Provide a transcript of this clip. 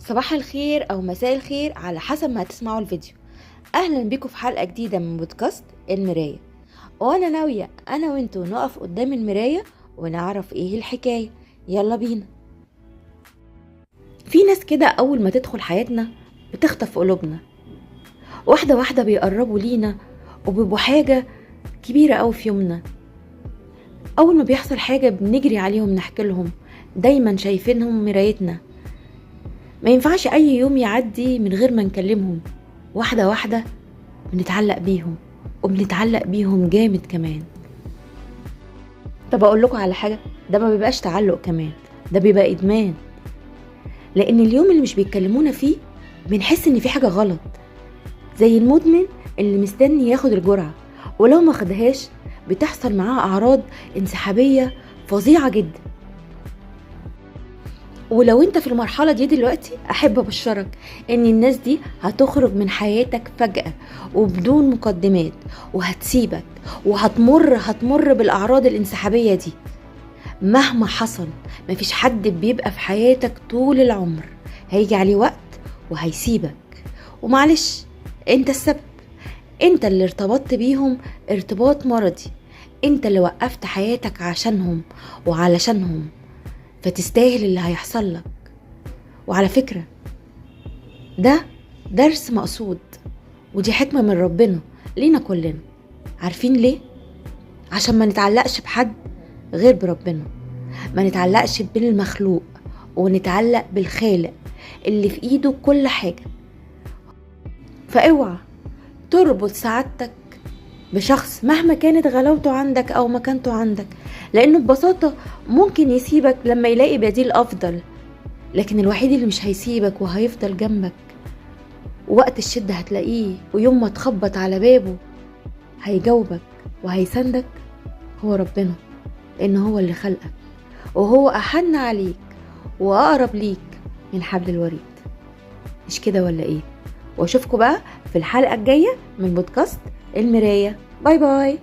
صباح الخير أو مساء الخير على حسب ما هتسمعوا الفيديو. أهلا بيكم في حلقة جديدة من بودكاست المراية. وأنا ناوية أنا وانتوا نقف قدام المراية ونعرف إيه الحكاية. يلا بينا. في ناس كده أول ما تدخل حياتنا بتخطف قلوبنا، واحدة واحدة بيقربوا لينا وبيبقوا حاجة كبيرة أوي في يومنا. أول ما بيحصل حاجة بنجري عليهم نحكي لهم، دايما شايفينهم مرايتنا. ما ينفعش أي يوم يعدي من غير ما نكلمهم. واحدة واحدة بنتعلق بيهم، وبنتعلق بيهم جامد كمان. طب أقول لكم على حاجة، ده ما بيبقاش تعلق كمان، ده بيبقى إدمان. لأن اليوم اللي مش بيتكلمونا فيه بنحس إن في حاجة غلط، زي المدمن اللي مستني ياخد الجرعة ولو ما خدهاش بتحصل معاه أعراض انسحابية فظيعة جدا. ولو انت في المرحلة دي دلوقتي، احب ابشرك ان الناس دي هتخرج من حياتك فجأة وبدون مقدمات، وهتسيبك وهتمر بالاعراض الانسحابية دي. مهما حصل مفيش حد بيبقى في حياتك طول العمر، هيجي عليه وقت وهيسيبك. ومعلش انت السبب، انت اللي ارتبطت بيهم ارتباط مرضي، انت اللي وقفت حياتك عشانهم وعلشانهم، فتستاهل اللي هيحصل لك. وعلى فكرة ده درس مقصود، ودي حكمة من ربنا لينا كلنا. عارفين ليه؟ عشان ما نتعلقش بحد غير بربنا، ما نتعلقش بالمخلوق، ونتعلق بالخالق اللي في ايده كل حاجة. فاوعى تربط سعادتك بشخص مهما كانت غلاوته عندك او مكانته عندك، لانه ببساطة ممكن يسيبك لما يلاقي بديل افضل. لكن الوحيد اللي مش هيسيبك وهيفضل جنبك وقت الشدة هتلاقيه، ويوم ما تخبط على بابه هيجاوبك وهيسندك، هو ربنا. لان هو اللي خلقك، وهو احن عليك واقرب ليك من حبل الوريد. مش كده ولا ايه؟ واشوفكم بقى في الحلقة الجاية من بودكاست المراية. bye bye.